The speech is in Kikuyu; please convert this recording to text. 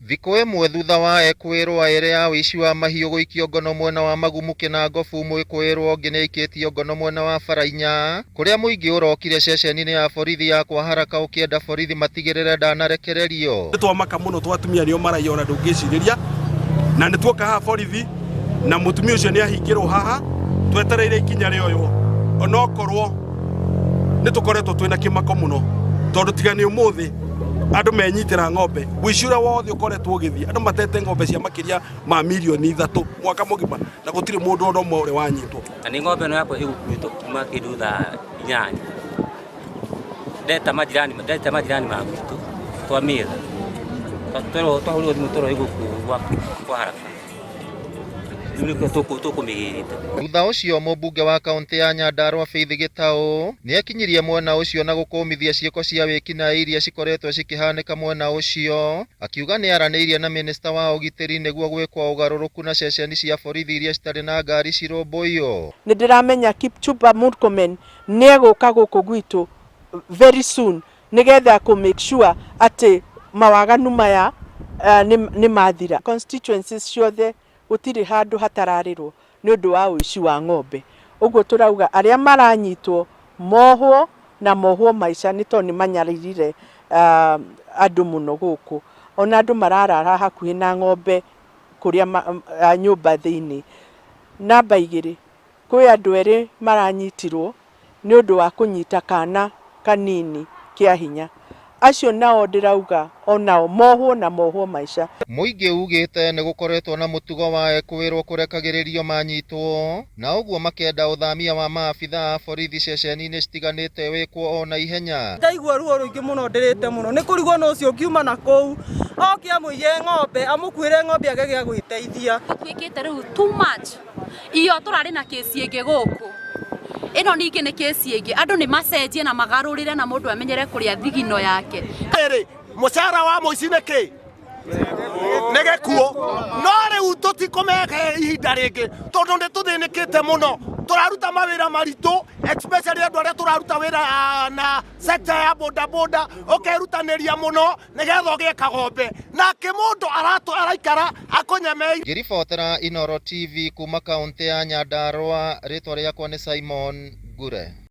Thikũ ĩmwe thutha wa ekũĩrwo erĩ a ũici wa mahiũ gũikio ngono mwena wa Magumu Kĩnangobu, mwĩkũĩrwo ũngĩ nĩaikĩtio ngono mwena wa Barainya, kũrĩa mũingĩ ũrokire ceceni-inĩ ya borithi ya kwa haraka ũkĩenda borithi matigĩrĩre ndanarekererio. Nĩ twamaka mũno twa atumia nĩo maraiya ona ndũngĩcirĩria na nĩ tuoka haha borithi na mũtumia ũcio nĩ ahingĩrwo haha twetereire ikinya rĩoywo onokorwo nĩ tũkoretwo twĩna kĩmako mũno tondũ tiga nĩ ũmũthĩ andũ menyitĩra ng'ombe ũici ũrĩa wothe ũkoretwo ũgĩthiĩ andũ matete ng'ombe cia makĩria ma mirioni ithatũ mwaka mũgima na gũtirĩ mũndũ ona ũmwe ũrĩ wanyitwo. Na nĩ ng'ombe ĩno yakwa ĩgũkuĩtwo kuma kĩndũ thaa inyanya ndeta majirani ndeta majirani ma gwitũ twamĩetha twerwo twahũrĩrwo thimũ twerwo ĩgũkuo kwa haraka. Rĩu nĩkĩo tũkũmĩgĩrĩte. Thutha ũcio mũmbunge wa kaũntĩ ya Nyandarua Faith Gĩtaũ nĩ ekinyirie mwena ũcio na gũkũmithia ciĩko cia wĩkinaĩ iria cikoretwo cikĩhanĩka mwena ũcio, akiuga nĩ aranĩirie na mĩnĩsta wa ũgitĩri nĩguo gwĩkwo ũgarũrũku na ceceni cia borithi iria citarĩ na ngari cirũmbũiyo. Nĩ ndĩramenya Kipchumba Murkomen nĩ egũka gũkũ gwitũ very soon nĩgetha kũ make sure atĩ mawaganu maya nĩ mathira. Constituencies ciothe gũtirĩ handũ hatararĩrwo nĩ ũndũ wa ũici wa ng'ombe. Ũguo tũrauga arĩa maranyitwo mohwo na mohwo maica nĩ tondũ nĩ manyaririre andũ mũno gũkũ. Ona andũ mararara hakuhĩ na ng'ombe kũrĩa nyũmba thĩinĩ. Namba igĩrĩ, kwĩ andũ erĩ maranyitirwo nĩ ũndũ wa kũnyita kana kanini kĩa hinya. Acio nao ndĩrauga o nao mohwo na mohwo maica. Mũingĩ ugĩte nĩ gũkoretwo na mũtugo wa ekũĩrwo kũrekagĩrĩrio manyitwo na ũguo makenda ũthamia wa maabithaa a borithi ceceni-inĩ citiganĩte wĩkwo o na ihenya. Ndaigua ruo rũingĩ mũno ndĩrĩte mũno nĩ kũrigwo nũ ũcio ũngiuma na kũu oke amũiye ng'ombe amũkuĩre ng'ombe age gĩa gwĩteithia. Gũtuĩkĩte rĩu too much. Iyo tũrarĩ na kĩci ĩngĩ gũkũ. Ĩno ningĩ nĩ kĩci ĩngĩ. Andũ nĩ macenjie na magarũrĩre na mũndũ amenyere kũrĩa thigino yake. Rĩrĩ, mũcara wa mũici nĩ kĩ? Nĩ gĩkuũ. No rĩu tũtikũmeke ihinda rĩngĩ tondũ nĩ tũthĩnĩkĩte mũno. Tũraruta mawĩra maritũ especially andũ arĩa tũraruta wĩra na sector ya boda boda, ũkerutanĩria mũno nĩgetha ũgĩe kagombe nake mũndũ araikara akũnyemeire. Ngĩribotera Inooro TV kuma kaũntĩ ya Nyandarua, rĩtwa rĩakwa nĩ Simon Ngure.